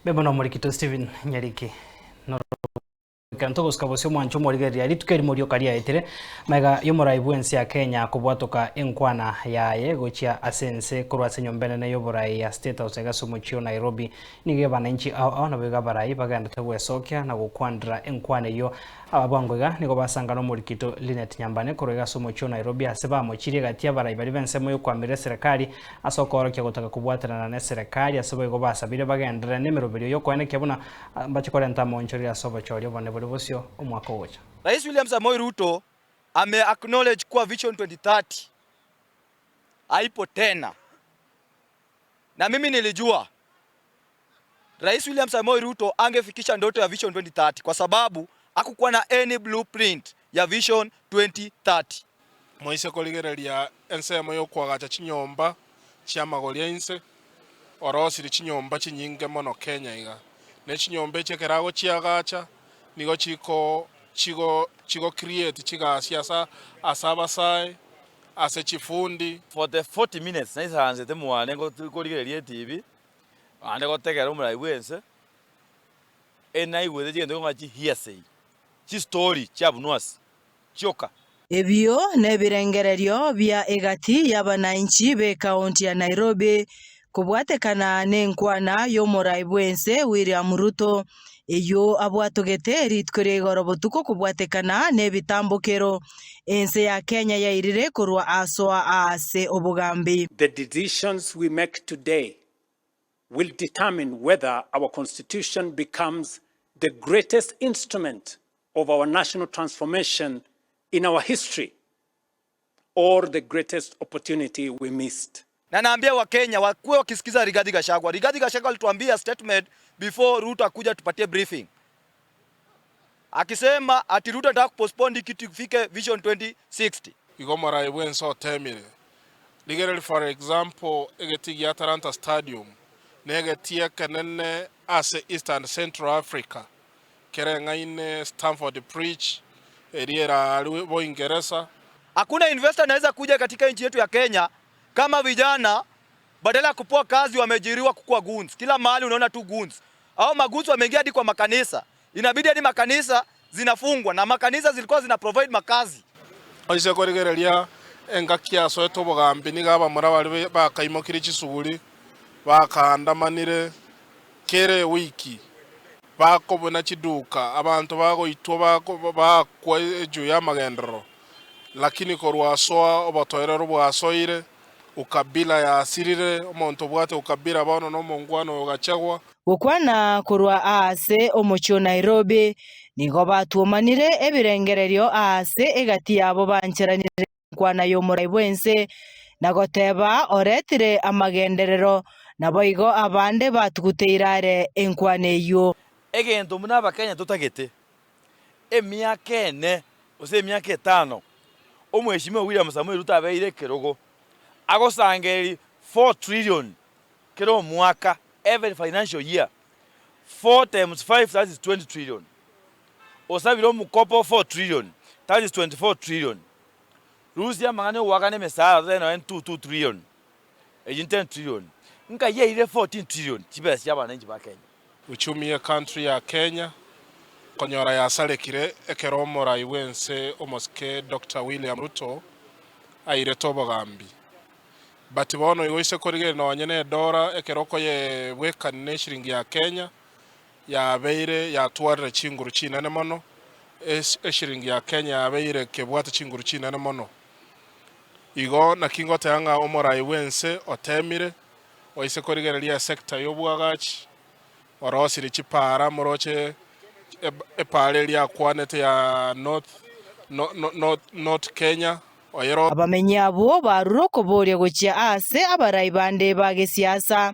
Mbuya mono omorikito Stephen Nyariki. Ekero togosuka bosio omwancho omorigereria rituko erimo rioka riaetire, magega y'omorai bw'ense ya Kenya kobwatoka enkwana yaye gochia ase ense korwa ase enyomba enene y'oborai ya State House iga ase omochie o Nairobi, nigo abananchi ao ao naboigo abarai bagenderete gwesokia na gokwanera enkwana eyio. Aba bwango iga nigo basangana omorikito Linet Nyambane korwa iga ase omochie o Nairobi ase bamochirie egati y'abarai baria b'ensemo y'okoamerera eserekari ase okoorokia gotaka kobwaterana n'eserekari ase boigo basabire bagenderere nemeroberio y'okoenekia buna Mbache korenta amaonchoreria ase obochori obonene bore bosio omwaka ogocha. Rais William Samoei Ruto ame acknowledge kuwa Vision 2030 haipo tena na mimi nilijua Rais William Samoei Ruto angefikisha ndoto ya Vision 2030 kwa sababu hakukuwa na any blueprint ya Vision 2030. Moise korigereria ensemo y'okoagacha chinyomba chi'amagori a inse, orosirie chinyomba chinyinge mono Kenya iga. Ne chinyomba echi ekero agochiagacha, nigo chiko chigo chigo create chigasi asa ase abasae, ase chifundi. For the 40 minutes naisaransete mwane korigereria etibi, naende gotegera omorai bwense, enaigwete chigento ng'a chi hearsay, chistori chiabunwa ase chioka. Ebio nebirengererio bia egati y'abanainchi b'ekaunti ya Nairobi kobwatekana nenkwana y'omorai bw'ense William Ruto eyio abwatogete rituko ria igoro botuko kobwatekana nebitambokero ense ya Kenya yairire korwa asoa aase obogambi. The decisions we make today will determine whether our constitution becomes the greatest instrument of our national transformation in our history or the greatest opportunity we missed. Na naambia Wakenya wakuwe wakisikiza Rigathi Gachagua. Rigathi Gachagua alituambia statement before Ruto akuja tupatie briefing. Akisema ati Ruto anataka kupostpone hii kitu ifike Vision 2060. Igo morae bwense otemire. Rigereria for example egetii gia Talanta Stadium negetii ekenene ase East and Central Africa kereng'aine Stamford Bridge eria ere Boingeresa. Hakuna investor anaweza kuja katika nchi yetu ya Kenya kama vijana badala ya kupewa kazi wameajiriwa kukua goons. Kila mahali unaona tu goons. Hao magoons wameingia hadi kwa makanisa. Inabidi hadi makanisa zinafungwa na makanisa zilikuwa zina provide makazi. Oise korigereria engaki yasoete obogambi, nigo abamura baria bakaimokirie chisuguri, bakaandamanire kera ewiki, bakobuna chiduka, abanto bagoitwa baakwa ejuu y'amagenderero. Lakini korwa asoa obotoereru bwasoire, ukabila yasirire, omonto obwate ukabila bono nomongwana oyo ogachegwa. Gokwana korwa aase omochie o Nairobi, nigo batuomanire ebirengererio aase egati yabo bancheranire enkwana y'omorai bw'ense, na goteba oretire amagenderero, naboigo abande batuguteire are enkwana eyio. Egento buna Abakenya totagete, emiaka ene gose emiaka etano, Omweshimiwa William Samoei Ruto abeire ekerogo, agosangereria 4 trillion kera omwaka, every financial year, 4 times 5 that is 20 trillion. Osabire omokopo 4 trillion, that is 24 trillion. Rusia amang'ana yogoakana emesara totebe nonya 2 2 trillion, eyio ni 10 trillion. Nkai yairire 14 trillion chibesa chia abananchi ba Kenya. Uchumi ye country ya Kenya konyora yasarekire ekero omorai bwense omosike Doctor William Ruto airete obogambi. But bono igo ise korigereria nonye ne edora ekero okoyebwekania ne eshiringi ya Kenya yabeire yatwarire chinguru chinene mono, eshiringi ya Kenya yabeire kebwate chinguru chinene mono. Igo naki ngoteba ng'a omorai bwense otemire Oise korigereria esector y'obwagachi, orosirie chipaara moroche epaara eria akwanete ya North, North Kenya, oyero. Abamenyi abwo barure okoboria gochia aase abarai bande ba gesiasa,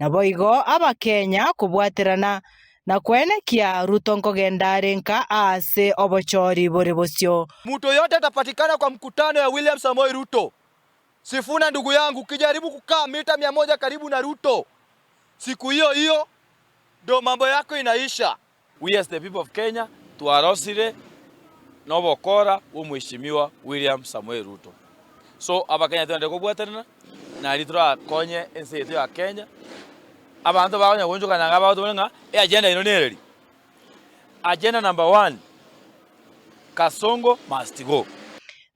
naboigo Abakenya kobwaterana na koenekia Ruto nkogenda are nka aase obochori bore bosio. Mtu yoyote atapatikana kwa mkutano ya William Samoei Ruto Sifuna ndugu yangu, ukijaribu kukaa mita 100 karibu na Ruto, siku hiyo hiyo ndo mambo yako inaisha. We as the people of Kenya twarosire nobokora bw'omweshimiwa William Samoei Ruto. So abakenya twende kobwatanana nari torakonye ense yaito ya Kenya. Abanto bakonya goonchokana iga bagoteba ng'a eagenda eno nereri. Agenda number one, Kasongo must go.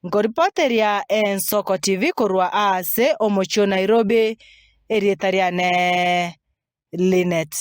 Nkoripoteria Ensoko TV korwa aase omochie o Nairobi, erieta riane Linet.